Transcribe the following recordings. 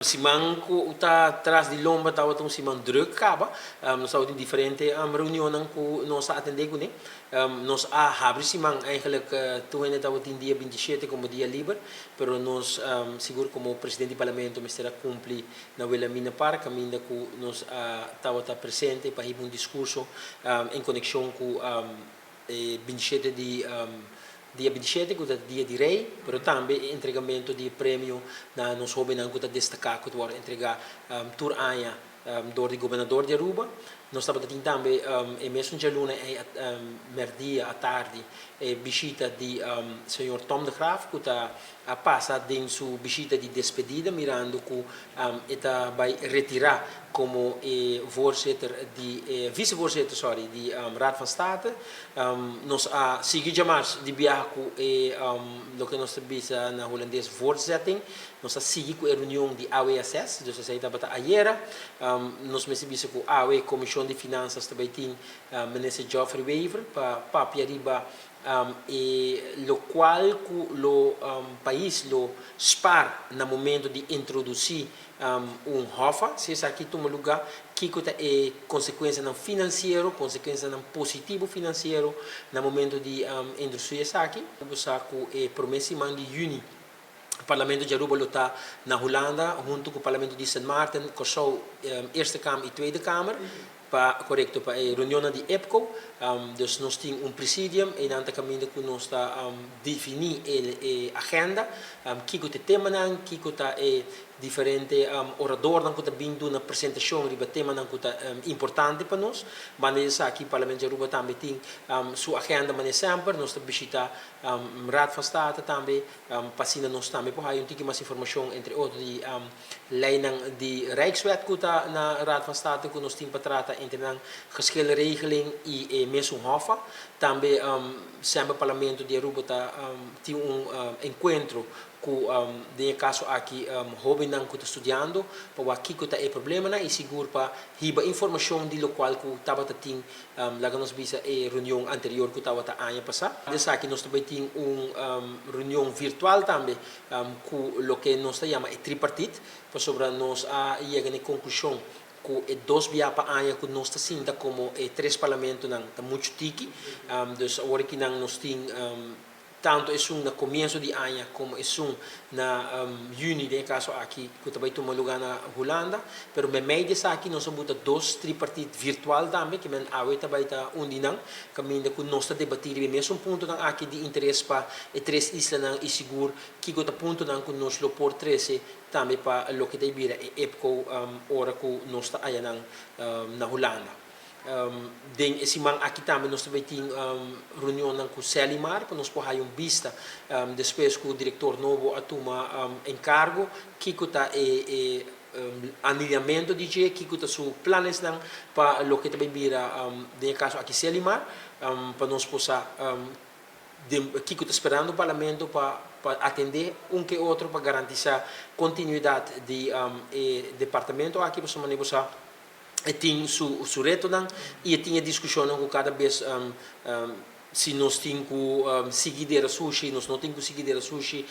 Siman ku ta tras di lomba tabata un siman druk kaba. Nos tabatin diferente reunionnan ku nos a atendé kuné. Nos a habri siman eigenlijk tur hende tabatin dia 27 komo dia liber, pero nos sigur komo presidente di parlamento mester a kumpli na Wilhelmina Park kaminda ku nos a tabata presente pa hiba un diskurso en konekshon ku e 27 di dia 27 ku ta dia di Rei, pero tambe e entregamento di e premio na nos hobennan ku ta destaká ku ta wòrdu entregá tur aña dor di Gobernador di Aruba. Nos tabata tin tambe e mesun djaluna ei mèrdia atardi e bishita di señor Tom de Graaf ku ta a pasa den su bishita di despedida mirando ku e ta bai retirá komo e voorzitter di e vicevoorzitter sorry di Raad van State. Nos a sigui djamars di biaha ku e loke nos ta bisa na hulandes voortzetting. Nos a sigui ku e reunion di AWSS, dus esei tabata ayera. Nos mester bisa ku awe Komishon di Finansas ta bai tin Minister Geoffrey Wever pa papia riba e lokual ku lo pais lo spar na momento di introdusí un hòfa, si esaki tuma lugá, kiko ta e konsekuensianan finansiero, konsekuensianan positivo finansiero na momento di introdusi esaki. Bo sa ku e promé siman di yüni Parlamento di Aruba lo ta na Hulanda huntu ku Parlamento di Sint Maarten, Kòrsou, Eerste Kamer i Tweede Kamer. Pa korekto pa e reunionnan di EPCO. Dus nos tin un presidium, einan ta kaminda ku nos ta definí e agenda, kiko ta e temanan, kiko ta e diferente oradornan ku ta bin duna presentashon riba temanan ku ta importante pa nos. Banda di esaki Parlamento di Aruba tambe tin su agenda manera semper. Nos ta bishita Raad van State tambe pa asina nos tambe por haya un tiki mas informashon entre otro di Leinan di Rijkswet ku ta na Raad van State ku nos tin pa trata entre nan geschillenregeling i e mesun Hoffa. Tambe semper Parlamento di Aruba ta tin un enkuentro ku den e kaso aki hobennan ku ta studiando pa wak kiko ta e problemanan i sigur pa hiba informashon di lokual ku tabata tin laga nos bisa e reunion anterior ku tabata aña pasá. Esaki nos ta bai tin un reunion virtual tambe ku loke nos ta yama e tripartit, pasobra nos a yega na e konklushon ku e dos bia pa aña ku nos ta sinta komo e tres parlamentonan ta muchu tiki. Dus awor akinan nos tin tantu esun na komienso di aña komo esun na yüni den e kaso aki ku ta bai tuma lugá na Hulanda. Pero meimei di esaki nos a buta dos tripartit virtual tambe, ke men awe ta bai ta un di nan, kaminda ku nos ta debatí riba e mesun puntonan aki di interes pa e tres islanan i sigur kiko ta puntonan ku nos lo por trese tambe pa loke ta bira e EPCO ora ku nos ta ayanan na Hulanda. Den e siman aki tambe nos ta bai tin reunionnan ku Selimar pa nos por haya un bista despues ku direktor nobo a tuma enkargo kiko ta e aniliamento di dje, kiko ta su planesnan pa loke ta bai bira den e kaso aki Selimar pa nos por sa Den kiko ta sperando Parlamento pa pa atende un ke otro pa garantisa kontinuidat di e departamento aki pasobra manera bo sa e tin su su retonan i e tin e diskushonnan ku kada bes si nos tin ku sigui dera sushi nos no tin ku sigui dera sushi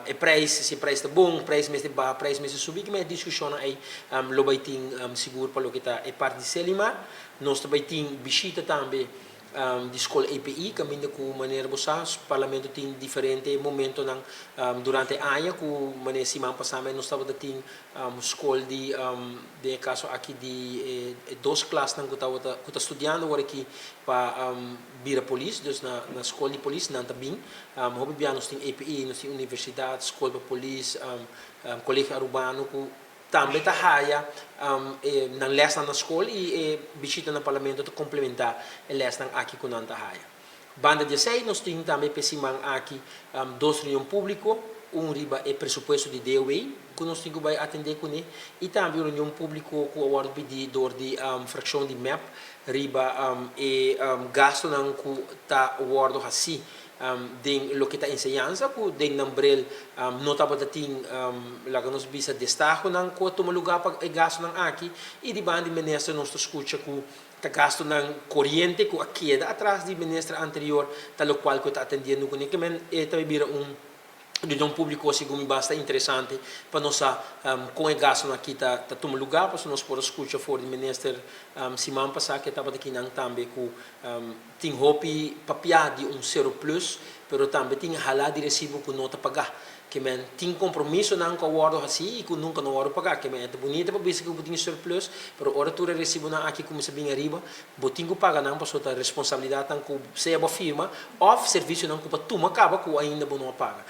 e preis si e preis ta bon preis mester baha preis mester subi kimen e diskushonnan ei lo bai tin sigur pa loke ta e parti di Selimar. Nos ta bai tin bishita tambe di skol EPI kaminda ku manera bo sa parlamento tin diferente momentonan durante e aña ku manera siman pasá mes nos tabata tin skol di den e kaso aki di e dos klasnan ku tabata ku ta studiando awor aki pa bira polis dus na na skol di polis nan ta bin hopi bia nos tin EPI nos tin universidat skol pa polis Colegio Arubano ku Tambe ta haya e nan lèsnan na skol i e bishita na Parlamento ta komplementá e lèsnan aki ku nan ta haya. Banda di esei nos tin tambe p'e siman aki dos reunion públiko, un riba e presupuesto di DOW ku nos tin ku bai atendé kuné i tambe un reunion públiko ku a wòrdu pidí dor di frakshon di mep riba e gastunan ku ta wòrdu hasí den loke ta enseñansa ku den nan bril no tabata tin laga nos bisa destahonan ku a tuma lugá pa e gastunan aki i di banda di minister nos ta skucha ku ta gastunan koriente ku a keda atras di minister anterior ta lokual ku e ta atendiendo kuné ke men e ta bira un. Reunion publico segun mi basta interesante pa nos sa con e gastonan aki ta tuma lugar, pasobra nos por a scucha for di minister siman pasa cu e tabata kinan tambe cu tin hopi papia di un surplus, pero tambe tin hala di recibo cu no ta paga. Ke men tin compromisonan cu a wordo haci y cu nunca no wordo paga. Ke men e ta bunita pa bisa cu bo tin surplus, pero ora tur e recibonan aki cuminsa bin ariba, bo tin cu paga nan pasobra ta responsabilidadnan cu sea bo a firma of servicionan cu bo a tuma caba cu ainda bo no a paga.